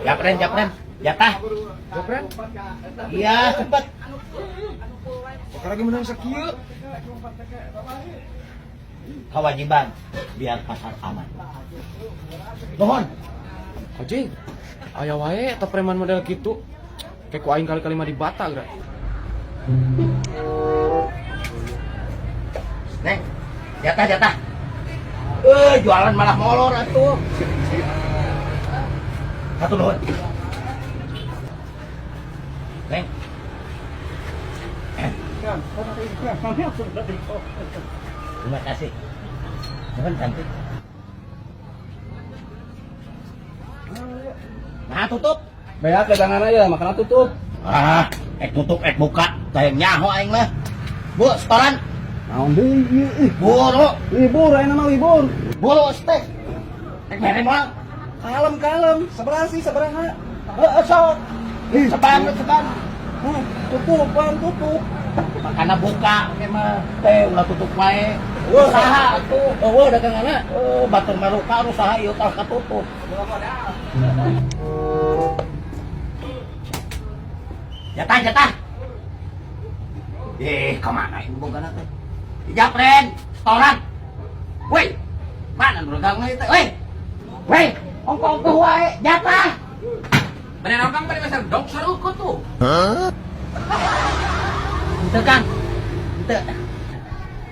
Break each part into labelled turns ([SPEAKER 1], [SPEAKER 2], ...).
[SPEAKER 1] Japren, japren. Jatah.
[SPEAKER 2] Japren.
[SPEAKER 1] Iya, cepet.
[SPEAKER 2] Bakal lagi menang sakieu.
[SPEAKER 1] Kewajiban biar pasar aman. Nuhun.
[SPEAKER 2] Anjing. Aya wae eta preman model kitu. Kayak ku aing kali-kali mah dibata geura.
[SPEAKER 1] Neng, jatah, jatah. Jualan malah molor atuh. Satu nuhun. Neng. Terima kasih. Nuhun cantik. Nah, tutup.
[SPEAKER 3] Beak dagangan aja, makanan tutup.
[SPEAKER 1] Ah, ek tutup, ek buka. Tayang nyaho aing mah. Bu, setoran.
[SPEAKER 3] Naon deui ieu ih.
[SPEAKER 1] Buru,
[SPEAKER 3] Libur ayeuna mah libur.
[SPEAKER 1] Buru teh. Ek mere moal.
[SPEAKER 3] Kalem kalem, sabaraha sih sabaraha?
[SPEAKER 1] Heeh, sok.
[SPEAKER 3] Ih,
[SPEAKER 1] Ceban, ceban.
[SPEAKER 3] Hah, tutupan tutup.
[SPEAKER 1] Makana buka ke mah teh ulah tutup wae.
[SPEAKER 3] Wah.
[SPEAKER 1] Usaha atuh.
[SPEAKER 3] Oh, wah daganganna.
[SPEAKER 1] Eh, batur maruka usaha ieu tah katutup. Jatah, jatah. Eh, kemana ibu bogana teh? Japren, setoran. Woi, mana nu dagang teh? Woi. Woi, ongko-ongko wae, jatah.
[SPEAKER 2] Bener orang bari meser dok sareukeut tuh.
[SPEAKER 1] Henteu, Kang. Henteu.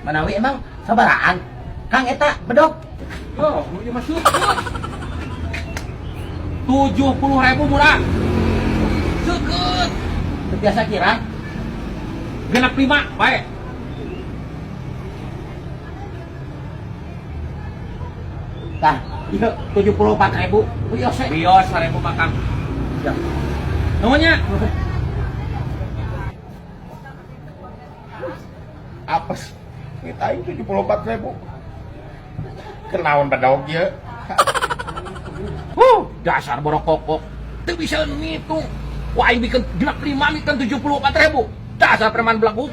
[SPEAKER 1] Manawi emang sabaraan? Kang eta bedog.
[SPEAKER 2] Oh, ieu mah seukeut. 70.000 murah. Seukeut.
[SPEAKER 1] Teu biasa kira.
[SPEAKER 2] 65 bae.
[SPEAKER 1] Tah, ieu 74.000. Wios we.
[SPEAKER 2] Bios 1.000 mah Kang.
[SPEAKER 1] Ya.
[SPEAKER 2] Nuhun nya.
[SPEAKER 4] Apes. Kita aing 74.000. Kenaon bedog ieu?
[SPEAKER 2] Dasar borokokok. Teu bisa ngitung. Wah, aing bikin 65 bikin 74.000. Dasar preman belaguk.